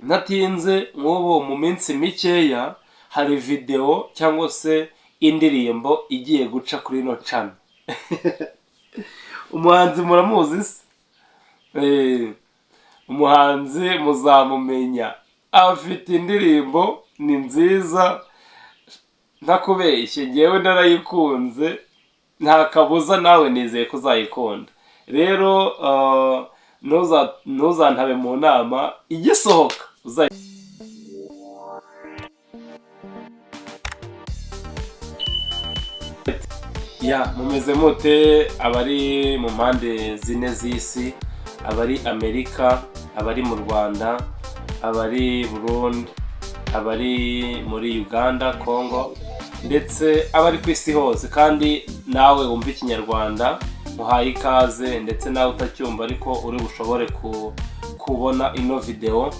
Ntatinze, nk'ubu mu minsi mikeya hari videwo cyangwa se indirimbo igiye guca kuri ino channel. Umuhanzi muramuzi se? Umuhanzi muzamumenya, afite indirimbo ni nziza, ntakubeshye, ngewe narayikunze, nta kabuza nawe nizeye ko uzayikunda. Rero ntuzantabe mu nama, igisohoka uzayi. Ya, mumeze mute abari mu mpande zine z'isi, abari Amerika, abari mu Rwanda, abari Burundi, abari muri Uganda, Congo, ndetse abari ku isi hose, kandi nawe wumva Ikinyarwanda, muhaye ikaze, ndetse nawe utacyumva ariko uri bushobore kubona ino videwo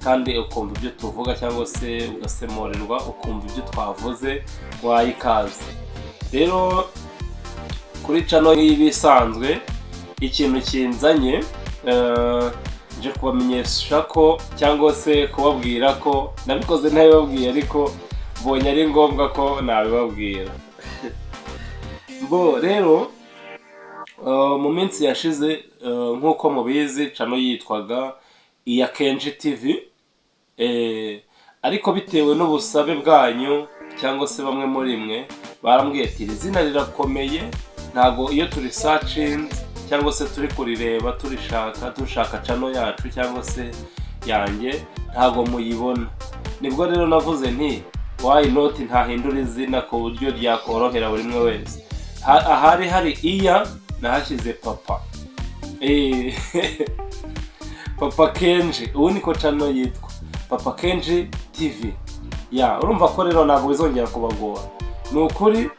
kandi ukumva ibyo tuvuga cyangwa se ugasemurerwa ukumva ibyo twavuze, muhaye ikaze. Rero kuri channel nk'ibisanzwe, ikintu kinzanye, nje kubamenyesha ko cyangwa se kubabwira ko nabikoze ntabibabwiye, ariko mbonye ari ngombwa ko nabibabwira. Bo rero, mu minsi yashize, nk'uko mubizi, channel yitwaga iya Kenji TV, ariko bitewe n'ubusabe bwanyu cyangwa se bamwe muri mwe barambwiye ati iri zina rirakomeye, ntago iyo turisearchinze cyangwa se turi kurireba, turishaka, dushaka channel yacu cyangwa se yanjye, ntago muyibona. Nibwo rero navuze nti why not ntahindura izina ku buryo ryakorohera buri umwe wese. Ahari hari iya nahashyize Papa, Papa Kenji. Ubu niko channel yitwa, Papa Kenji TV. Ya, urumva ko rero ntabwo bizongera kubagora. Ni ukuri,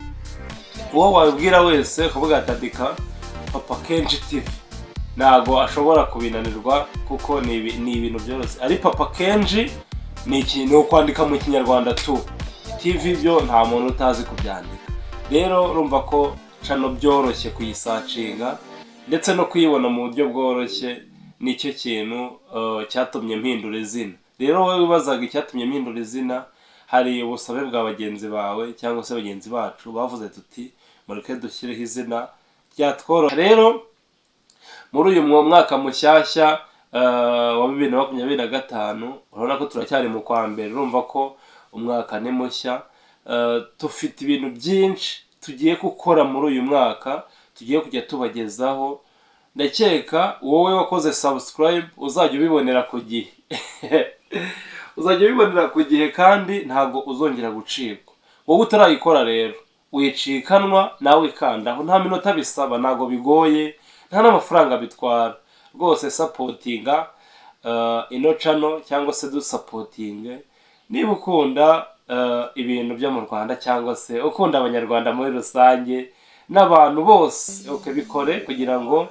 uwo wabibwira wese ukavuga ati andika Papa Kenji TV, ntabwo ashobora kubinanirwa kuko ni ibintu byoroshye. Ari Papa Kenji ni ikintu ukwandika mu Kinyarwanda tu, TV byo nta muntu utazi kubyandika. Rero urumva ko channel byoroshye kuyisearchinga ndetse no kuyibona mu buryo bworoshye. Nicyo kintu cyatumye mpindura izina. Rero wowe wibazaga icyatumye mpindura izina, hari ubusabe bwa bagenzi bawe cyangwa se bagenzi bacu bavuze tuti mureke dushyireho izina ryatworoha. Rero muri uyu mwaka mushyashya wa 2025, urabona ko turacyari mu kwa mbere, urumva ko umwaka ni mushya. Dufite ibintu byinshi tugiye gukora muri uyu mwaka, tugiye kujya tubagezaho. Ndakeka wowe wakoze subscribe uzajya ubibonera ku gihe, uzajya ubibonera ku gihe kandi ntabwo uzongera gucikwa. Wowe utarayikora rero, wicikanwa nawe, ikandaho, nta minota bisaba, ntabwo bigoye, nta n'amafaranga bitwara rwose. Supportinga ino channel cyangwa se dusupportinge niba ukunda ibintu byo mu Rwanda cyangwa se ukunda Abanyarwanda muri rusange n'abantu bose, ukabikore kugira ngo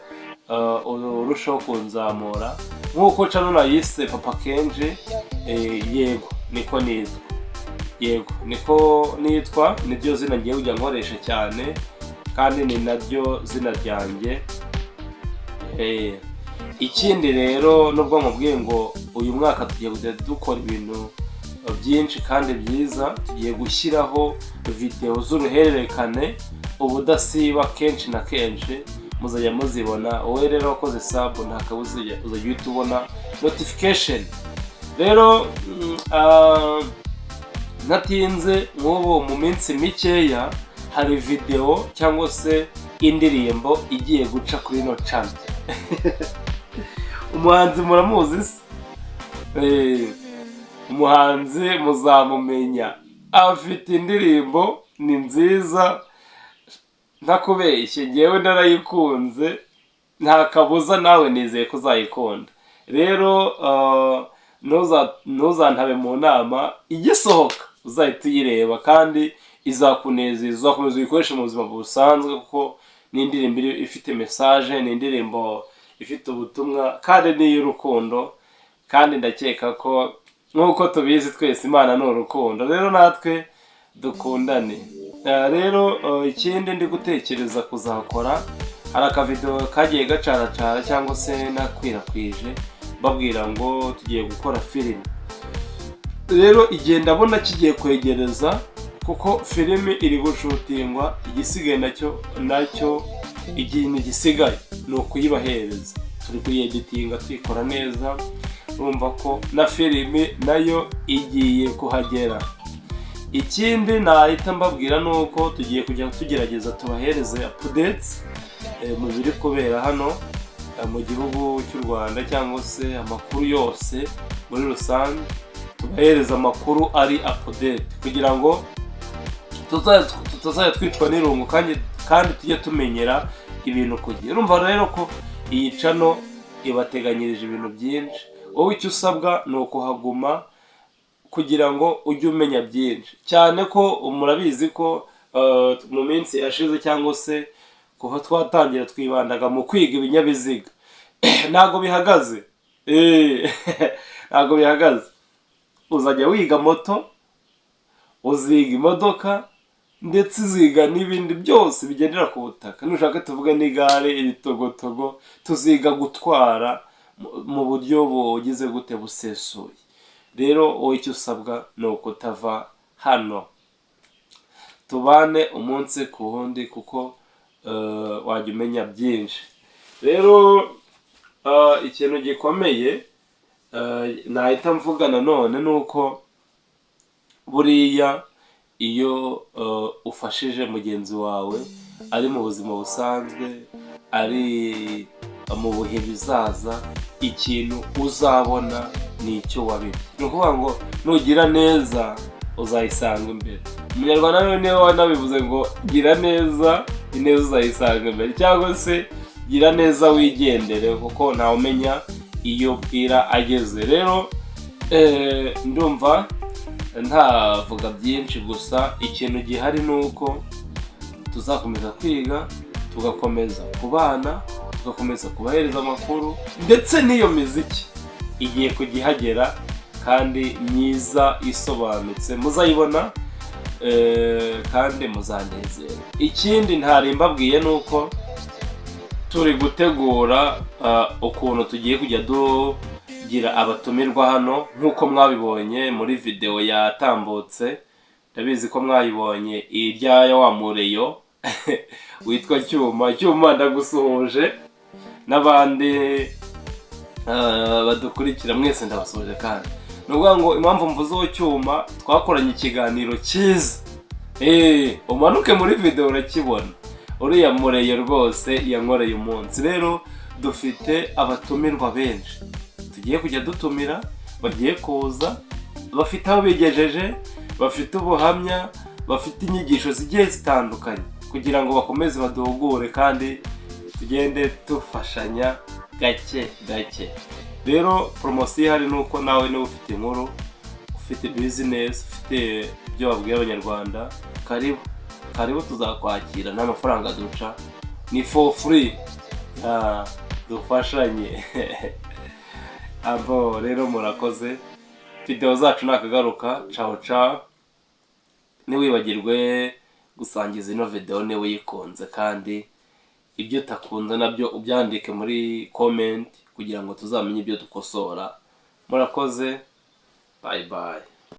urusheho kunzamura. Nk'uko channel nayise Papa Kenji, yego niko nitwa, yego niko nitwa, niryo zina ngiye kujya nkoresha cyane kandi ni naryo zina ryanjye. Ikindi rero, nubwo nkubwiye ngo uyu mwaka tugiye kujya dukora ibintu byinshi kandi byiza, tugiye gushyiraho videwo z'uruhererekane ubudasiba, kenshi na kenshi muzajya muzibona. Wowe rero wakoze sub, nta kabuza uzajya uhita ubona notification. Rero ntatinze, nk'ubu mu minsi mikeya hari videwo cyangwa se indirimbo igiye guca kuri ino channel. Umuhanzi muramuzi se? Umuhanzi muzamumenya, afite indirimbo ni nziza, ntakubeshye, ngewe narayikunze, nta kabuza nawe nizeye ko uzayikunda. Rero ntuzantabe mu nama, igisohoka uzahita uyireba kandi izakunezeza, uzakomeza uyikoreshe mu buzima busanzwe kuko ni indirimbo ifite message, ni indirimbo ifite ubutumwa kandi ni iy'urukundo. Kandi ndakeka ko nk'uko tubizi twese, Imana ni urukundo, rero natwe dukundane. Rero ikindi ndi gutekereza kuzakora, hari akavidewo kagiye gacaracara cyangwa se nakwirakwije babwira ngo tugiye gukora filime. Rero igihe ndabona kigiye kwegereza, kuko filimi iri gushootingwa. Igisigaye nacyo, ikintu gisigaye ni ukuyibahereza. Turi kuyeditinga, tuyikora neza. Urumva ko na filimi nayo igiye kuhagera. Ikindi nahita mbabwira ni uko tugiye kujya tugerageza tubahereze updates mu biri kubera hano mu gihugu cy'u Rwanda, cyangwa se amakuru yose muri rusange. Tubahereza amakuru ari update kugira ngo tutazajya twicwa n'irungu, kandi tujye tumenyera ibintu ku gihe. Urumva rero ko iyi channel ibateganyirije ibintu byinshi. Wowe icyo usabwa ni ukuhaguma kugira ngo ujye umenya byinshi, cyane ko murabizi ko mu minsi yashize, cyangwa se kuva twatangira, twibandaga mu kwiga ibinyabiziga. Ntabwo bihagaze. Ntabwo bihagaze. Uzajya wiga moto, uziga imodoka, ndetse uziga n'ibindi byose bigendera ku butaka. Nushaka tuvuge n'igare, iritogotogo, tuziga gutwara mu buryo bugize gute, busesuye. Rero wowe icyo usabwa ni ukutava hano, tubane umunsi ku wundi, kuko wajya umenya byinshi. Rero ikintu gikomeye nahita mvuga nanone ni uko buriya iyo ufashije mugenzi wawe, ari mu buzima busanzwe, ari mu bihe bizaza, ikintu uzabona ni icyo wabibye. Ni ukuvuga ngo nugira neza uzayisanga imbere. Umunyarwanda nawe niwe wanabivuze ngo "Gira neza, ineza uzayisanga imbere", cyangwa se "Gira neza wigendere", kuko ntawumenya iyo bwira ageze. Rero ndumva ntavuga byinshi, gusa ikintu gihari ni uko tuzakomeza kwiga, tugakomeza kubana, tugakomeza kubahereza amakuru, ndetse n'iyo miziki igiye kujya ihagera kandi myiza isobanutse, muzayibona kandi muzanezerwa. Ikindi ntari mbabwiye ni uko turi gutegura ukuntu tugiye kujya tugira abatumirwa hano, nk'uko mwabibonye muri videwo yatambutse. Ndabizi ko mwayibonye, irya wa mureyo witwa Cyuma. Cyuma, ndagusuhuje, n'abandi badukurikira mwese ndabasuhuje. Kandi ni ukuvuga ngo impamvu mvuze uwo Cyuma, twakoranye ikiganiro cyiza. Umanuke muri videwo urakibona. Uriya mureyo rwose yankoreye umunsi. Rero dufite abatumirwa benshi tugiye kujya dutumira, bagiye kuza bafite aho bigejeje, bafite ubuhamya, bafite inyigisho zigiye zitandukanye, kugira ngo bakomeze baduhugure kandi tugende dufashanya gake gake. Rero poromosiyo ihari ni uko nawe niba ufite inkuru, ufite business, ufite ibyo wabwira Abanyarwanda, karibu, karibu, tuzakwakira. Nta mafaranga duca, ni for free. Dufashanye abo. Rero murakoze, videwo zacu nakagaruka. Cawo cawo. Ntiwibagirwe gusangiza ino videwo niba uyikunze, kandi ibyo utakunze nabyo ubyandike muri comment kugira ngo tuzamenye ibyo dukosora. Murakoze, bye bye.